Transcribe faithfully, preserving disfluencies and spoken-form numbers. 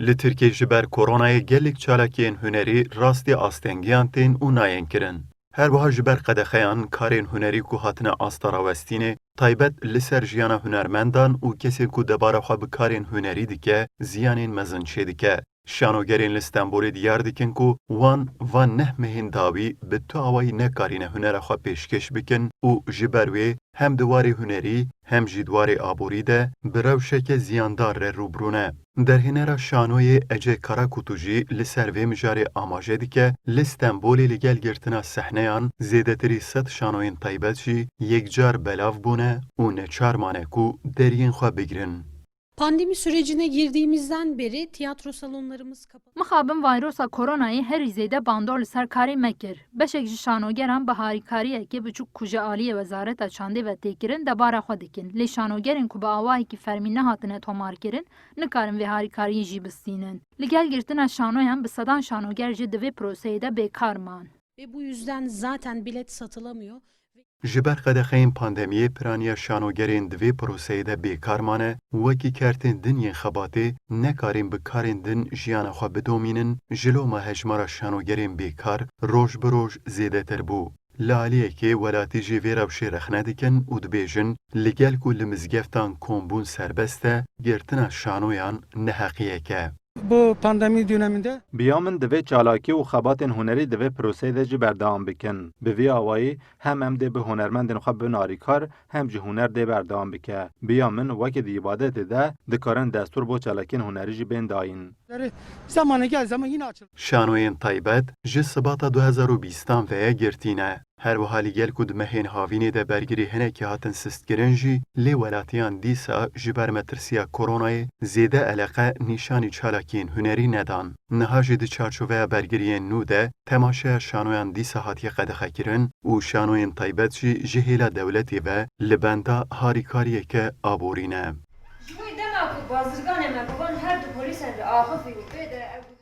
Li Tirkiyê ji ber koronayê gelek çalakiyên hunerî rastî astengiyan tên û nayên kirin. Her wiha ji ber qedexeyan karên hunerî ku hatine asta rawestînê, taybet li ser jiyana hunermendan û kesên ku debara xwe bi karên hunerî dike, ziyanên mezin çêdike. Şanogerên li Stenbolê diyar dikin ku wan van neh mehên dawî bi tu awayî nekarîne hunera xwe pêşkêş bikin û ji ber wê hem di warê hunerî hem jî di warê aborî de bi rewşeke ziyandar re rûbirû ne. Derhênera şanoyê Ece Karakutu jî li ser vê mijarê amaje dike, li Stenbolê li gel girtina sehneyan zêdetirî sed şanoyên taybet jî yekcar belav bûne û neçar mane ku deriyên xwe bigirin. Pandemi sürecine girdiğimizden beri tiyatro salonlarımız kapalı. Mixabin vayrosa koronayê herî zêde bandor li ser karê me kir. Beşek ji şanogeran bi harîkariyekê biçûk ku ji aliyê Wezareta Çandê ve tê kirin debara xwe dikin. Lê şanogerên ku bi awayekî fermî nehatine tomarkirin, nikarin vê harîkariyê jî bistînin. Li gel girtina şanoyan bi sedan şanoger jî di vê proseyê de bêkar man. Ve bu yüzden zaten bilet satılamıyor. Ji ber qedexeyên pandemiyê piraniya şanogerên di vê proseyê de bêkar mane, wekî kertên din yên xebatê nekarên bi karên din jiyana xwe bidomînin, ji loma hejmara şanogerên bêkar roj bi roj zêdetir bû. Li aliyekê welatî jî vê rewşê rexne dikin û dibêjin, li gel ku li mizgeftan kombûn serbest e, girtina şanoyan neheqiyek e. Bu pandemi döneminde Bi ya min divê çalakî û xebatên hunerî di vê proseyê de jî berdewam bikin. Bi vî awayî hem em dê bi hunermendên xwe bibin alîkar, hem jî huner dê berdewam bike. Bi ya min wekî di îbadetê de dikarin destûr bo çalakiyên hunerî jî bên dayîn. Zamanı gel zaman yine açılır. Şanoyên taybet ji Sibata du hezar û bîstan ve ye girtî ne. Her wiha li gel ku di mehên havînê de bergirî hinekî hatin sistkirin jî, lê welatiyan dîsa ji ber metirsiya koronayê zêde eleqe nîşanî çalakiyên hunerî nedan. Niha jî di çarçoveya bergiriyên nû de temaşeya şanoyan dîsa hatiye qedexekirin û şanoyên taybet jî ji hêla dewletê ve li benda harîkariyeke aborî ne. Ji bo dema ku bazirganê me bi van her du polîsan re axifî û bê de ew